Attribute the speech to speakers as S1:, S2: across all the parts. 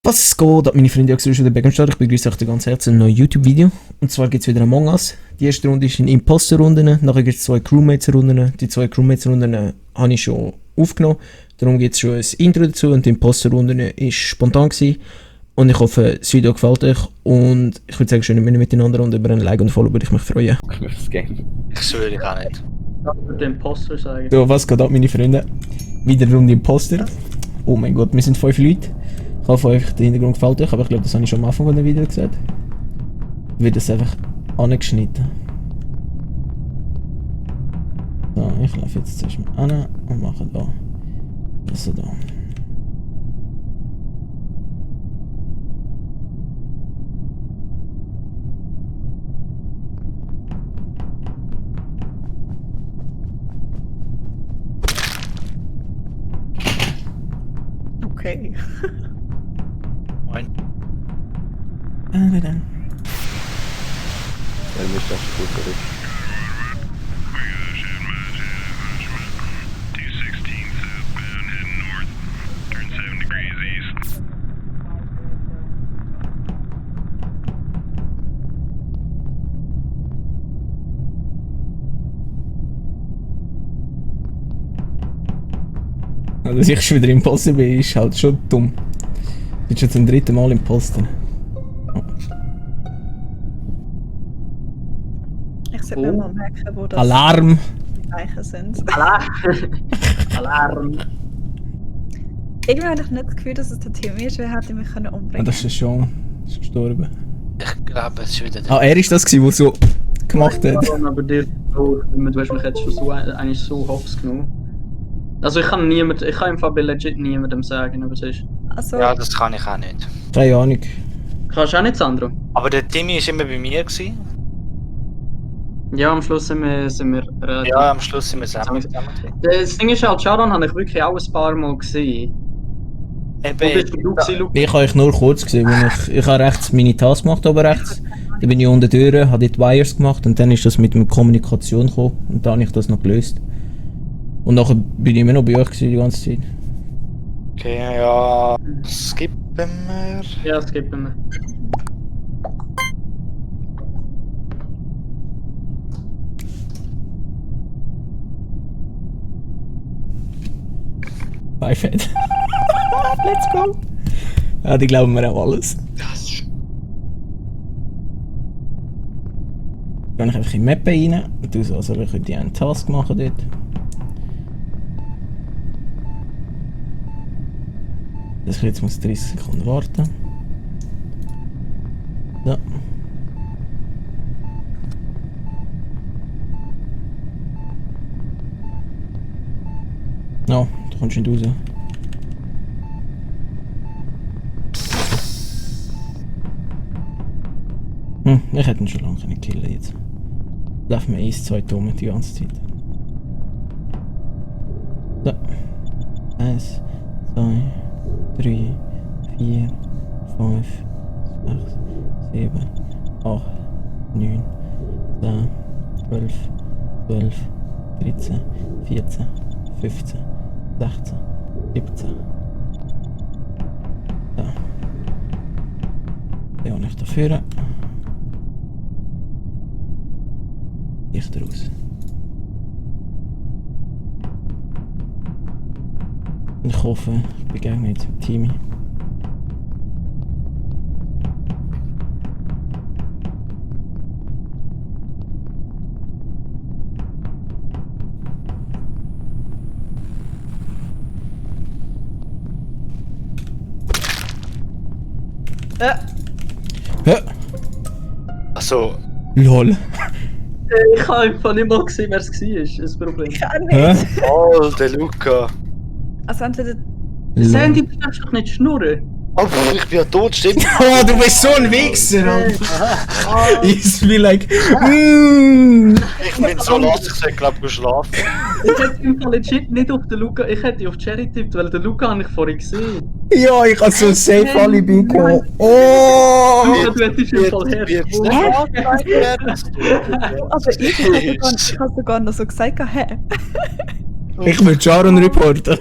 S1: Was geht ab, meine Freunde, ich bin der Begenstadt. Ich begrüße euch ganz herzlich zu einem neuen YouTube-Video. Und zwar gibt es wieder Among Us. Die erste Runde ist in Imposter-Runden, nachher gibt es 2 Crewmates-Runden. Die 2 Crewmates-Runden habe ich schon aufgenommen. Darum gibt es schon ein Intro dazu und die Imposter-Runde war spontan gewesen. Und ich hoffe, das Video gefällt euch. Und ich würde sagen, schön miteinander und über ein Like und Follow würde ich mich freuen.
S2: Das Game.
S3: Ich schwöre ich auch nicht.
S4: Ich würde Imposter sagen.
S1: So, was geht ab, meine Freunde? Wieder Runde Imposter. Oh mein Gott, wir sind 5 Leute. Ich hoffe, euch der Hintergrund gefällt euch, aber ich glaube, das habe ich schon am Anfang von dem Video gesagt. Wird das einfach angeschnitten. So, ich laufe jetzt zuerst mal an und mache da. Also da.
S5: Okay.
S3: Moin.
S1: Dann.
S2: Dann ist das gut zurück.
S1: Dass ich schon wieder Imposter bin, ist halt schon dumm. Ich bin schon zum 3. Mal Imposter.
S5: Ich sollte mir mal merken, wo das
S1: Alarm!
S5: die Zeichen sind.
S4: Alarm!
S5: Irgendwie habe ich nicht das Gefühl, dass es der Tim ist, wer hätte mich
S1: Ah,
S5: umbringen
S1: das ist schon. Ist gestorben.
S3: Ich glaube, es ist wieder der.
S1: Ah, er ist das gewesen, der so gemacht hat.
S4: Aber dir, du hast mich jetzt schon so, eigentlich so hops genommen. Also ich kann im Fall legit niemandem sagen, aber es ist.
S5: Also,
S3: Ja, das kann ich auch nicht.
S1: Keine Ahnung.
S4: Kannst du auch nicht, Sandro?
S3: Aber der Timmy war immer bei mir. Gewesen.
S4: Ja, am Schluss sind wir relativ...
S3: Ja, am Schluss sind wir zusammen.
S4: Das Ding ist halt, Sharon habe ich wirklich auch ein paar Mal gesehen. Wo bist du gewesen, Luke?
S1: Ich habe euch nur kurz gesehen, weil ich habe rechts meine Task gemacht, oben rechts. Dann bin ich unter der Tür, habe die Wires gemacht und dann ist das mit der Kommunikation gekommen und dann habe ich das noch gelöst. Und nachher bin ich immer noch bei euch gewesen, die ganze Zeit.
S3: Okay, ja. Skippen wir.
S4: Ja, es gibt mir.
S1: Bye, Fed. Let's go! Ja, die glauben mir auch alles. Dann gehe ich einfach in die Map rein und tue so, als ob ich die einen Task machen dort. Das jetzt muss 30 Sekunden warten. So. No, du kommst nicht raus. Ich hätte ihn schon lange können killen jetzt. Läuft mir 1, 2 Tome die ganze Zeit. So. 1, 2, 3, 4, 5, 6, 7, 8, 9, 10, 12, 12, 13, 14, 15, 16, 17. So. Den habe ich da vorne. Licht raus. Ich hoffe, ich begegne jetzt mit Timmy. Hä?
S3: Achso.
S1: LOL.
S4: Ich habe einfach nicht mal gesehen, wer es war. Das ist das Problem.
S5: ich kann
S1: Hä?
S5: nicht.
S3: Oh, der Luca.
S5: Also entweder...
S4: Sandy, du darfst doch nicht schnurren.
S3: Oh, ich bin ja tot, stimmt.
S1: Oh, du bist so ein Wichser! Ich bin like.
S3: Ich bin so los, ich sollte glaube geschlafen.
S4: Ich hätte im Fall legit nicht auf den Luca, ich hätte auf Cherry tippt, weil den Luca habe ich vorhin gesehen.
S1: Ja, ich hab so ein safe Alibi gehabt. Oh!
S4: Luca, du hättest im Fall her.
S5: Aber ich habe sogar noch so gesagt, hä?
S1: Ich will Sharon reporten.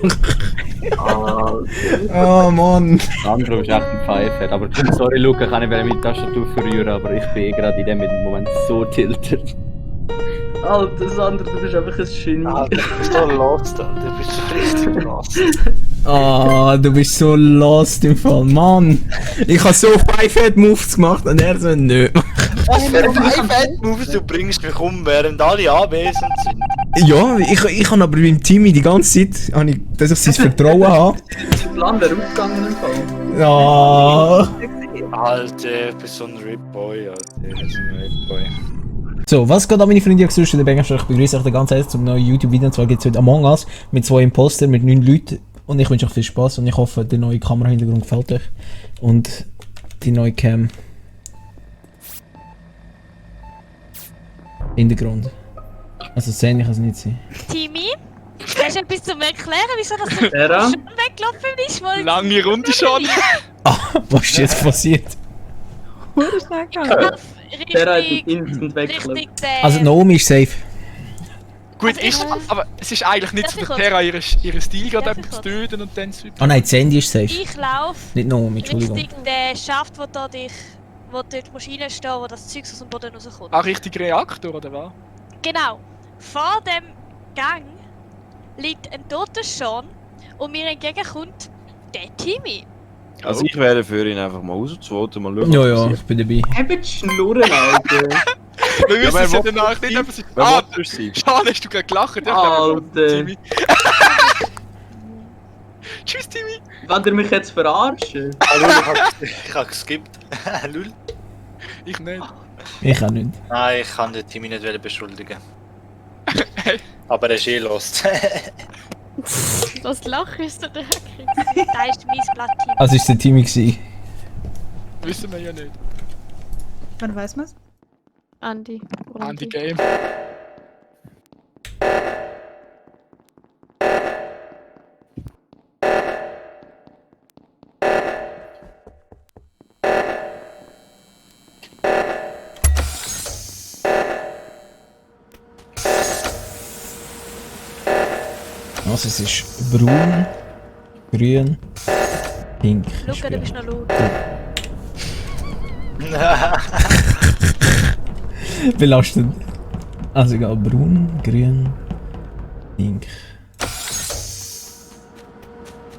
S1: Oh Mann.
S2: Sandro ist echt ein Pfeife. Aber sorry, Luca, kann ich meine Tastatur verrühren, aber ich bin gerade in dem Moment so tiltet.
S4: Alter, Sandro, du bist einfach ein Genie.
S3: Alter, du bist so lost, Alter. Du bist richtig lost.
S1: Ah, du bist so lost im Fall. Mann. Ich habe so 5 Moves gemacht und er so nö.
S3: Was für ein Five-Head-Moves du bringst mich um, während alle anwesend sind.
S1: Ja, ich habe aber beim Timmy die ganze Zeit, dass ich sein Vertrauen habe.
S4: Ist der Plan der aufgegangen im Fall?
S1: Ja.
S3: Alter, ich bin so ein Rip-Boy, Alter. Ich bin so ein Rip-Boy.
S1: So, was geht an meine Freunde? Ich bin der Begenstein. Ich begrüße euch ganz herzlich zum neuen YouTube-Video. Und zwar geht es heute Among Us mit 2 Impostern, mit 9 Leuten. Und ich wünsche euch viel Spaß und ich hoffe, der neue Kamerahintergrund gefällt euch. Und die neue Cam. Hintergrund. Also sehen kann es nicht sein.
S6: Timmy, hast du etwas zum Erklären, wieso das so
S4: Terra?
S6: schon weggelaufen ist? Weil
S7: Lange Runde schon.
S1: Was ist jetzt passiert?
S5: Hure schnell gegangen.
S4: Der hat
S6: Richtig,
S4: ihn instant weggelegt.
S6: richtig der...
S1: Also Naomi ist safe.
S7: Gut,
S6: Also ich
S7: ist,
S6: muss-
S7: aber es ist eigentlich nicht
S6: Darf
S7: so
S6: ich
S7: der
S6: kurz?
S7: Terra ihre Stil, gerade
S6: Darf ich
S7: etwas zu
S6: kurz?
S7: töten und dann zu.
S1: Ah nein, Sandy ist safe.
S6: Ich laufe
S1: Nicht Naomi, Entschuldigung.
S6: richtig den Schaft, wo dort musst reinstehen, wo das Zeug aus dem Boden rauskommt.
S7: Auch richtig Reaktor, oder was?
S6: Genau. Vor dem Gang liegt ein toter Sean und mir entgegenkommt der Timmy.
S8: Also ich wäre für ihn einfach mal rauszuvoten, mal schauen,
S1: Ja,
S8: was
S1: ja,
S8: passiert.
S1: ich bin dabei.
S4: Habt die Schnurren, Alter.
S7: Wir wissen
S8: wer
S7: es ja
S8: will
S7: danach
S8: das
S7: nicht,
S8: sein?
S7: aber es ist...
S8: Wer
S7: Ah,
S8: will das sein?
S7: Sean, hast du gerade gelacht? Ja,
S4: Alter.
S7: Timmy. Tschüss, Timmy.
S4: Wollt ihr mich jetzt verarschen?
S3: Ah, Lul, ich hab geskippt. Lul?
S7: Ich nicht.
S1: Ich auch nicht.
S3: Nein, ich kann den Timmy nicht beschuldigen. Aber er ist eh lost.
S6: Das Lachen ist so der Hacker. Da ist mein Blatt, Timmy.
S1: Also ist der Timmy gewesen.
S7: Wissen wir ja nicht.
S5: Wann weiß man's?
S6: Andi.
S7: Andy Game.
S1: Also es ist braun, grün, pink.
S6: Luca, du bist noch laut.
S1: Belastet. Also egal, braun, grün, pink.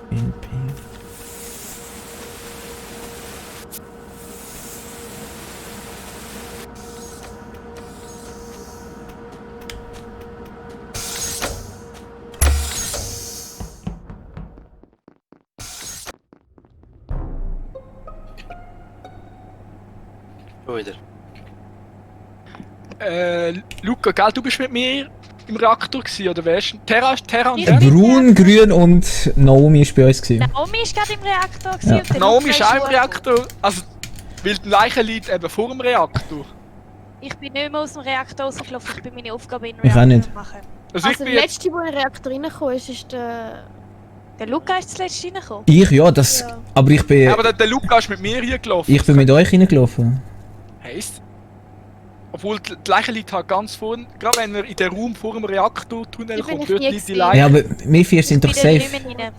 S1: Pink.
S3: Schon wieder.
S7: Luca, gell, du bist mit mir im Reaktor gewesen, oder wärst du? Terra und
S6: Ich
S7: der?
S6: bin-
S1: Braun, grün und Naomi ist bei uns gewesen.
S6: Naomi ist gerade im Reaktor
S1: Ja.
S6: gewesen und der
S7: Naomi
S6: Luca
S7: ist auch im
S6: auch-
S7: Reaktor. Also, weil die Leiche liegt eben vor dem Reaktor.
S6: Ich bin nicht mehr aus dem Reaktor rausgelaufen, ich bin meine Aufgabe in den
S1: Ich auch
S6: Reaktor
S1: nicht.
S6: machen.
S7: Also, ich
S9: Also
S7: bin
S9: der
S7: jetzt...
S9: letzte, der in den Reaktor reingekommen ist der...
S6: Der Luca ist zuletzt reingekommen.
S1: Ich, ja, das.
S9: Ja.
S1: Aber ich bin.
S7: Aber der Luca ist mit mir hier gelaufen.
S1: Ich bin mit euch reingelaufen.
S7: Heisst? Obwohl die Leiche liegt halt ganz vorne, gerade wenn er in den Raum vor dem Reaktortunnel
S9: Ich bin
S7: kommt,
S9: nicht
S7: dort
S9: nie
S7: liegt die
S9: gewesen.
S7: Leiche.
S1: Ja, aber wir vier sind doch
S6: Ich bin dort
S1: safe.
S6: nicht mehr rein.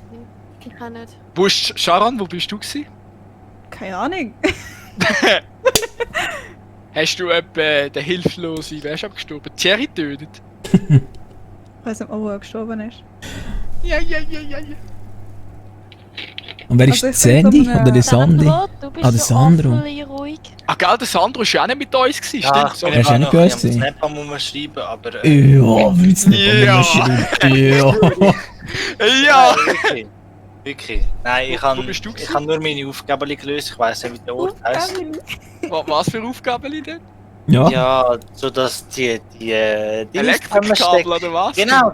S9: Ich kann nicht.
S7: Wo ist Sharon? Wo bist du gewesen?
S5: Keine Ahnung.
S7: Hast du etwa den Hilflosen, wer ist abgestorben? Thierry getötet?
S5: Ich weiß nicht mal, wo er gestorben ist.
S7: Ja.
S1: Und wer ist
S5: Also
S1: die
S5: ich bin
S1: Sandy
S5: so eine-
S1: oder der Sandy?
S6: Sandro, du bist
S1: Ah, der
S6: so
S1: Sandro.
S6: awfully ruhig.
S7: Ah, gell, der Sandro ist ja auch nicht mit uns gewesen,
S3: Ja,
S7: stimmt?
S3: ich
S7: So.
S3: bin
S1: Er ist ja
S3: immer
S1: nicht
S3: noch
S1: bei uns
S3: am
S1: gewesen.
S3: Snap am schreiben, aber...
S1: Ja, willst du nicht
S7: Ja.
S1: Ja.
S7: Ja!
S3: Wirklich. Wirklich. Nein, ich
S7: Wo
S3: habe
S7: bist du
S3: ich
S7: gewesen?
S3: hab nur meine Aufgaben gelöst, ich weiss nicht, wie der Ort heisst.
S7: Was für Aufgaben denn?
S1: Ja.
S3: Ja, so dass die Dings
S7: Elektrikkabel oder was?
S3: Genau.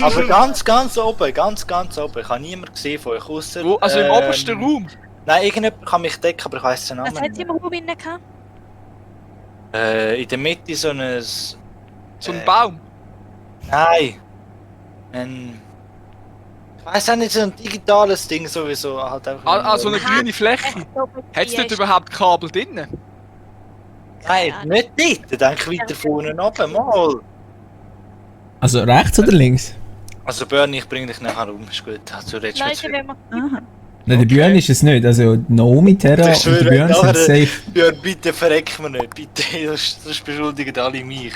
S3: Aber ganz oben, ganz oben. Ich habe niemanden gesehen von euch ausser...
S7: Wo? Also im obersten Raum?
S3: Nein, irgendjemand kann mich decken, aber ich weiss den
S6: Was
S3: Namen
S6: hat sie im Raum innen gehabt?
S3: In der Mitte so ein...
S7: So ein Baum?
S3: Nein. Ich weiss auch nicht, so ein digitales Ding sowieso. Halt einfach
S7: Also eine
S6: Aha.
S7: grüne Fläche? Hat es dort überhaupt Kabel drin?
S3: Nein, nicht dort. Denk weiter vorne oben, mal.
S1: Also rechts oder links?
S3: Also Björn, ich bring dich nachher um, ist gut. Also redest du
S6: Leute, wenn wir...
S5: Aha.
S1: Nein, der Björn ist es nicht. Also Naomi, Terra
S3: Ich
S1: und der
S3: schwöre,
S1: Björn sind
S3: nachher-
S1: safe.
S3: Björn, bitte verreck mir nicht, bitte, sonst beschuldigen alle mich.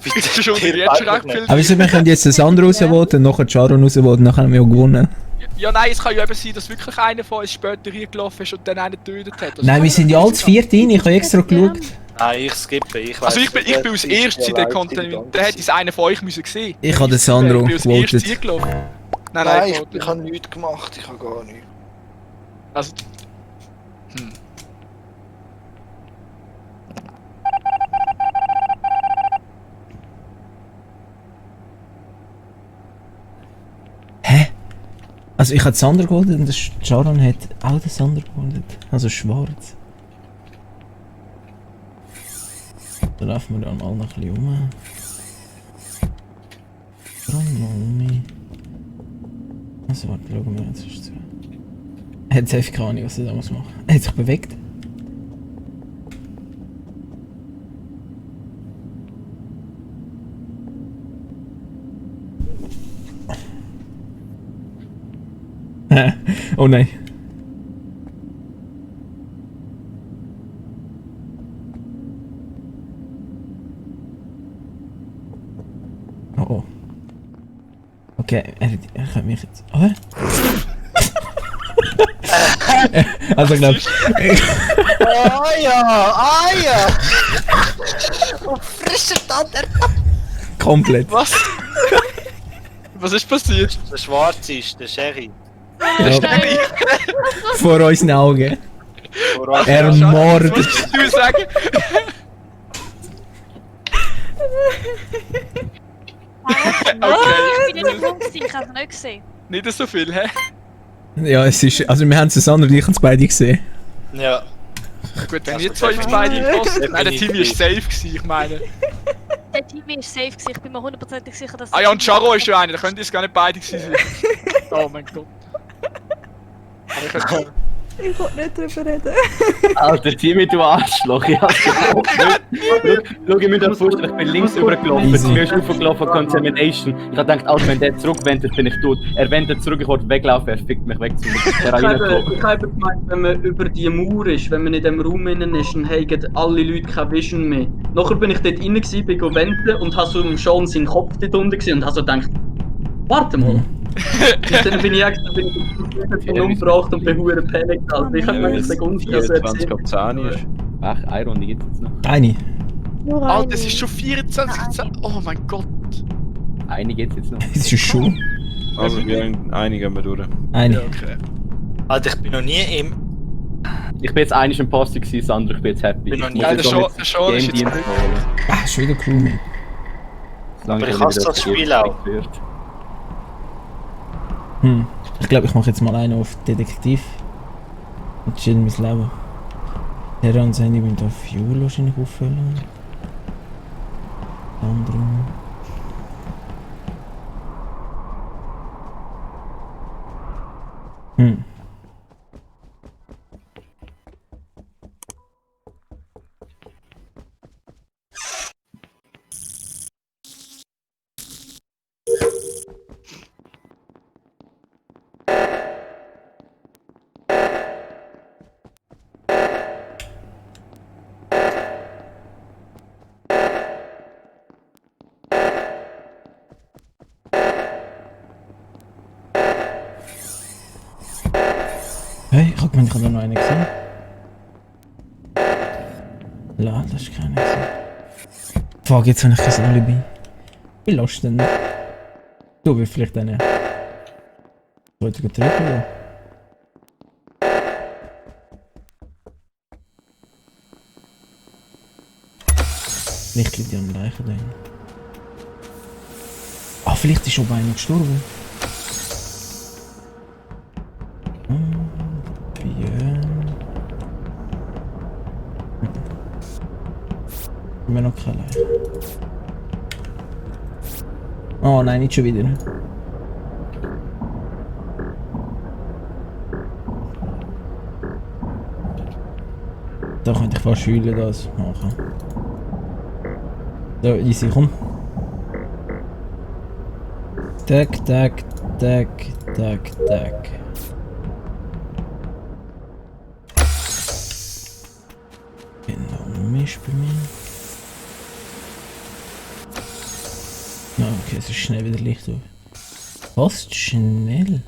S3: Bitte,
S7: Das ist schon
S3: dir
S7: jetzt schon
S3: einfach
S7: recht
S3: nicht.
S7: viel.
S1: Aber wieso, wir können jetzt den Sandro rausvoten, nachher den Sharon rausvoten, dann haben wir ja gewonnen.
S7: Ja, nein, es kann ja eben sein, dass wirklich einer von uns später reingelaufen ist und dann einen getötet hat. Das
S1: Nein,
S7: kann
S1: wir sind ja
S7: nicht
S1: alle
S7: sein.
S1: vier rein, ich habe extra geschaut.
S3: Nein, ich skippe, ich
S7: Also
S3: weiss
S7: ich bin als erstes in den Kontinent. Dann hätte es einer von euch müssen sehen.
S1: Ich habe den Sandro
S7: Ich bin als erstes
S1: gewotet.
S7: eingelaufen. Nein,
S3: Nein,
S7: gewotet.
S3: ich habe nichts gemacht, ich habe gar nichts.
S7: Also...
S1: Also ich habe den Sandro gewotet und der Sharon hat auch den Sandro gewotet. Also schwarz. Da laufen wir dann mal noch ein bisschen rum. Naomi. Also warte, schauen wir jetzt erst zu. Er hat safe keine Ahnung, was er da muss machen. Er hat sich bewegt. Oh nein. Oh oh. Okay, er kann mich jetzt... Oh? Also ich glaube...
S3: Ah ja! Oh, frischer Tater!
S1: Komplett.
S7: Was? Was ist passiert?
S3: Der Schwarze ist der Sherry.
S1: Ja, vor unseren Augen.
S3: Voran-
S1: Ermordet.
S7: Was willst du sagen? Okay,
S6: Ich bin nicht jung, ich habe es nicht gesehen.
S7: nicht so viel, hä?
S1: Ja, es ist... Also wir haben es Sandro und ich haben es beide gesehen.
S3: Ja.
S7: Gut, wenn
S3: Also,
S7: ihr zwei uns beide gekostet. Nein, der
S3: definitiv.
S7: Timmy ist safe gewesen, ich meine.
S6: Der Team ist safe gewesen, ich bin mir hundertprozentig sicher, dass...
S7: Ah ja, und Charo ist ja einer, da könnt ihr es gar nicht beide gewesen sein. Oh mein Gott. Aber ich könnte...
S5: Ich wollte nicht drüber reden.
S2: Alter, Timmy, du Arschloch. Ich hab's gedacht. Schau, ich mir das vorstellen, ich bin links rübergelaufen,
S1: Easy.
S2: mir ist hochgelaufen, Contamination. Ich hab gedacht, Alter, wenn der zurückwendet, bin ich tot. Er wendet zurück, ich wollte weglaufen, er fickt mich weg zu mir.
S4: Ich habe gemeint, wenn man über die Mauer ist, wenn man in dem Raum innen ist, dann haben alle Leute keine Vision mehr. Nachher bin ich dort rein gewesen, bin wenden und habe so schon seinen Kopf dort unten gesehen und habe so gedacht, warte mal. Und dann bin ich extra umgebracht und bin hure panic. Also ich habe gemeint, ich sage uns, dass er
S8: 24 ab 10 ist.
S2: Ach, eine Runde gibt's jetzt noch.
S1: Eine.
S9: Nur
S7: Alter,
S9: eine.
S7: es ist schon 24. Oh mein Gott.
S2: Eine gibt's jetzt noch.
S1: Es ist schon.
S8: Also wir einigen wir durch.
S1: Eine.
S7: Ja, okay.
S3: Alter, ich bin noch nie im...
S2: Ich bin jetzt eigentlich im Poster gewesen, Sandro, ich bin jetzt happy.
S3: Bin noch
S2: Ich
S3: nie-
S2: muss
S7: Ja,
S2: jetzt
S7: der
S2: auch
S7: Sean-
S2: mit
S7: der Sean ist
S2: Game
S7: jetzt
S2: Dienst
S7: zurück.
S2: holen.
S1: Ah, schon wieder Crewmate.
S2: Solange
S3: Aber ich
S2: wieder
S3: hasse das Spiel auch.
S2: wird.
S1: Ich glaube, ich mache jetzt mal einen auf Detektiv. Und chill mein Leben. Der und Sandy müssen da Fuel wahrscheinlich auffüllen. Andere. Hey, ich hab gemeint, ich hab da noch einen gesehen. La, das ist keiner gesehen. Fuck, jetzt habe ich kein Alibi. Wie lost denn? Du willst vielleicht einen... Wollte ich drücken, oder? Nicht liegt ja am Leichen da. Ah, vielleicht ist schon einer gestorben. Björn. Immer noch keine Leiche. Oh nein, nicht schon wieder. Da könnte ich fast Schüler das machen. So, easy, komm. Tack, tack, tack, tack, tack. Genau, Misch bei mir. Ah, okay, es ist schnell wieder Licht auf. Fast schnell.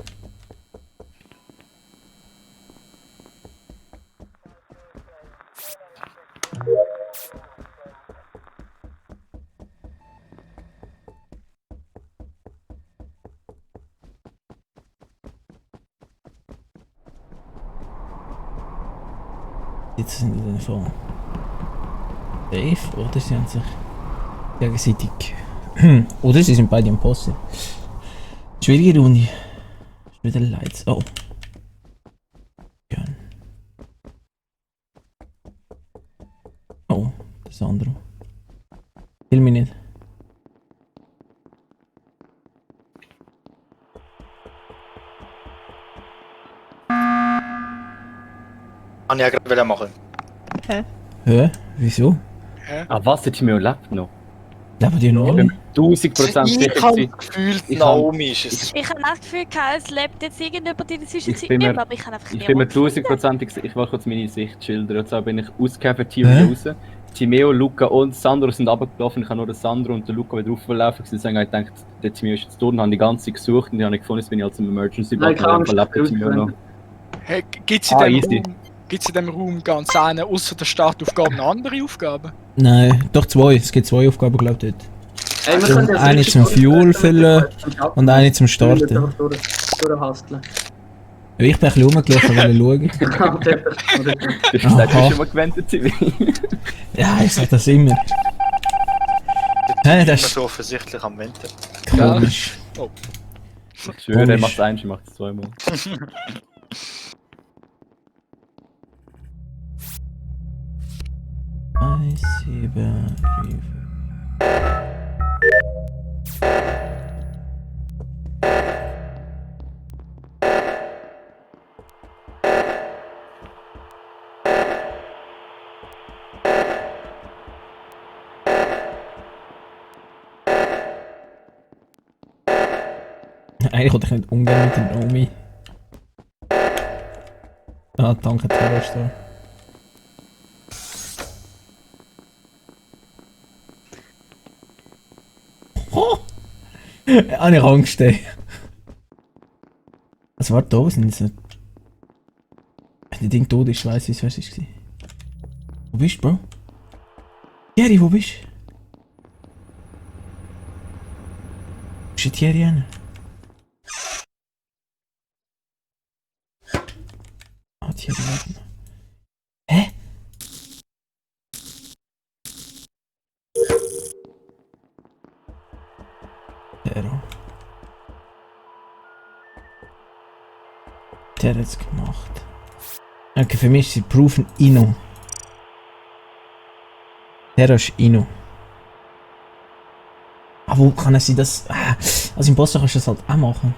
S1: Jetzt sind die in dem Fall safe, oder sie haben sich gegenseitig oder sie sind beide im Posse. Schwierige Runde. Ist wieder Lights. Oh. Ja. Oh, das andere. Will mich nicht.
S3: Kann ich ja gerade machen.
S1: Hä? Wieso?
S2: Ah, was? Der Timeo lebt noch?
S1: Leben die noch
S2: Ich
S1: alle?
S2: bin 1000%
S3: Ich
S2: sicher
S3: habe
S2: gewesen.
S3: das Gefühl,
S2: Ich
S3: Naomi ist es.
S6: Ich habe das Gefühl, es lebt jetzt irgendjemand in der Zwischenzeit
S2: Ich bin
S6: nicht
S2: mir-
S6: mehr, aber ich kann einfach
S2: Ich
S6: nicht
S2: bin mir
S6: rausfinden.
S2: 1000%ig sicher. Ich will kurz meine Sicht schildern. Und zwar bin ich aus Cafeteria raus. Timeo, Luca und Sandro sind runtergelaufen. Ich habe nur den Sandro und den Luca wieder raufgelaufen. Deswegen habe ich gedacht, der Timeo ist jetzt dort und habe die ganze Zeit gesucht und die habe ich gefunden, jetzt bin ich als im Emergency
S4: Nein,
S2: Button und dann lebt der Timeo noch.
S7: Hey, gibt es in,
S2: easy.
S7: in dem Raum ganz eine, außer der Startaufgabe, noch andere Aufgaben?
S1: Nein, doch zwei. Es gibt zwei Aufgaben, glaube ich, dort.
S4: Hey, wir können ja
S1: Eine
S4: sicher
S1: zum
S4: durch-
S1: Fuel füllen und eine zum
S4: Wir
S1: Starten.
S4: müssen durchhasteln.
S1: Ich bin ein bisschen rumgelaufen, weil ich schauen.
S2: Du hast gesagt, du
S1: Aha.
S2: bist schon mal gewendet, Timmy.
S1: Ja, ich sag das immer. Hä, das
S3: Immer
S1: ist
S3: so offensichtlich am Wenden.
S1: komisch.
S2: Ich schwöre, er
S1: Komisch.
S2: macht es eins, ich mache es zweimal.
S1: Eins, 7, 3, Eigentlich wollte ich nicht ungern mit dem Naomi. Ah, danke, Terrorstar. Oh! Habe ich Angst, ey. Also warte, da sind sie. Wenn das Ding tot ist, weiss ich, was es war. Wo bist du, Bro? Thierry, wo bist du? Ist der Thierry hin? Ah, Thierry lebt noch. Hä? Terror. Der hat es gemacht. Okay, für mich ist sie proven Ino. Der ist Ino. Aber wo kann er sie das... Als Imposter kannst du das halt auch machen.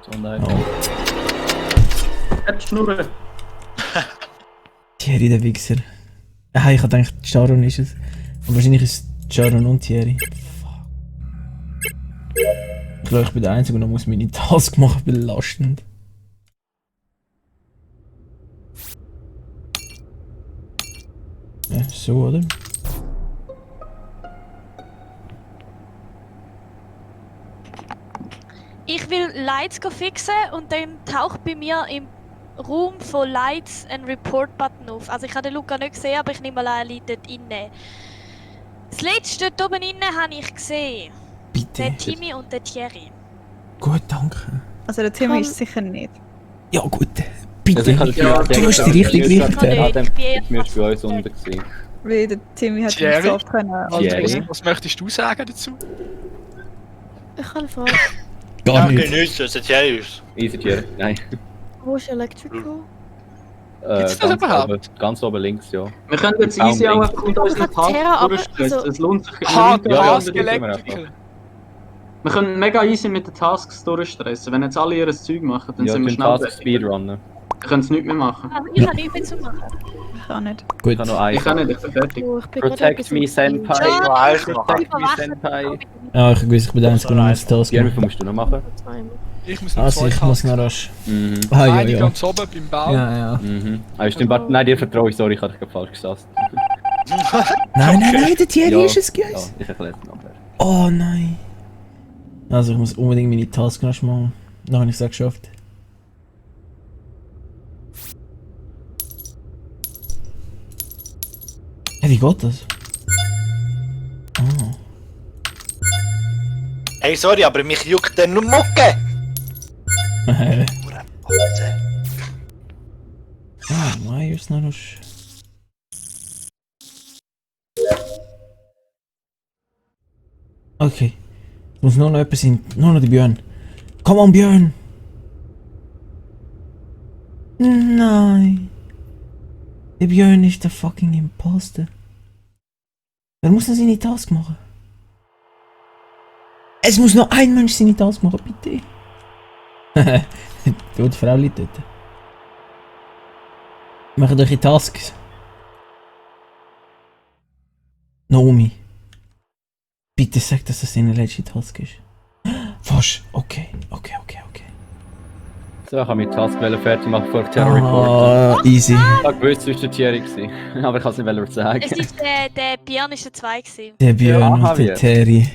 S2: So, nein.
S1: Oh.
S4: Hat die Schnurren.
S1: Thierry, der Wichser. Ah, ich hab gedacht, Sharon ist es. Aber wahrscheinlich ist es Sharon und Thierry. Fuck. Ich glaube, ich bin der Einzige und dann muss meine Task machen, belastend. Ja, so, oder?
S6: Ich will Lights fixen und dann taucht bei mir im Raum von Lights ein Report-Button auf. Also ich habe den Luca nicht gesehen, aber ich nehme mal an, er liegt dort innen. Das letzte dort oben innen habe ich gesehen.
S1: Bitte.
S6: Der Timmy und der Thierry.
S1: Gut, danke.
S5: Also der Timmy
S9: Komm.
S5: ist sicher nicht.
S1: Ja, gut. Bitte.
S2: Also ich habe
S4: Ja,
S1: du hast die richtig
S6: Ich
S1: gerichtet.
S6: kann
S1: Ja.
S6: nicht, ich bin eher
S2: Timmy ist bei uns unten gewesen.
S5: Weil der Timmy hat
S7: Thierry?
S5: nicht so oft können.
S2: Thierry?
S7: Was möchtest du sagen dazu?
S9: Ich habe eine Frage.
S1: Gar
S3: Ja,
S1: nicht.
S3: nichts, das ist Thierry.
S2: Easy, Thierry. Nein.
S9: Wo ist Electrical?
S7: Gibt's das überhaupt?
S2: Ganz oben links, ja.
S4: Wir können jetzt
S2: Kaum
S4: easy auch
S2: links.
S4: einfach unter unseren
S9: Ich hab Terra,
S4: Task
S9: aber
S4: durchstressen.
S9: also-
S4: Es lohnt sich
S7: Ah,
S4: nicht.
S2: ja,
S7: Task
S2: ja,
S7: Electrical.
S4: Wir können mega easy mit den Tasks durchstressen. Wenn jetzt alle ihr Zeug machen, dann
S2: Ja,
S4: sind wir
S2: den
S4: schnell
S2: Task Speedrunnen.
S4: Ich kann es nicht mehr machen.
S6: Aber ich habe nichts mehr zu machen.
S5: Ich auch nicht.
S1: Gut.
S2: Ich habe noch
S4: Ich kann
S2: einen.
S4: nicht, ich bin fertig.
S9: Oh, ich bin gerade
S2: Protect
S9: etwas
S2: me,
S9: am
S2: Senpai.
S9: Spielen.
S3: Ja, eigentlich machen.
S2: Protect me, Senpai.
S1: Ja, ich weiß, ich bin der Einzige, der das Task
S2: Ja, wie
S1: macht.
S2: viel musst du noch machen?
S9: Zweimal.
S7: Ich muss noch
S1: Also,
S7: zwei
S1: ich muss
S7: Tasks.
S1: noch rasch.
S2: Mhm.
S1: Ah, ja,
S7: Eine
S1: ja.
S7: ganz oben beim Baum.
S1: Ja, ja.
S2: Mhm. Ah, stimmt, warte, nein, dir vertraue ich, sorry, ich habe dich gerade falsch gesagt.
S1: Nein, nein, nein, der Thierry
S2: Ja.
S1: ist es,
S2: Ja,
S1: Guys.
S2: ich erkläre es nachher.
S1: Oh nein. Also, ich muss unbedingt meine Task rasch machen. Dann habe ich es auch geschafft. Hey, wie geht das? Ah.
S3: Hey, sorry, aber mich juckt der nur Mucke!
S1: Ah, Myers noch rasch. Okay. Es muss nur noch etwas sein. Nur noch der Björn. Komm on, Björn! Nein. Der Björn ist der fucking Imposter. Wer muss noch seine Task machen? Es muss noch ein Mensch seine Task machen, bitte. Du, die Frau liegt dort. Macht eure Tasks. Naomi. Bitte sag, dass das deine letzte Task ist. Fast. Okay.
S2: So, ich habe meine Task fertig machen vor Terror Report.
S1: Ah, easy.
S2: Ich habe gewusst, es war der Thierry gewesen. Aber ich kann es nicht sagen.
S6: Es ist der Björn ist der 2 gewesen.
S1: Der Björn
S2: Ja,
S1: und der
S2: wir.
S1: Terry.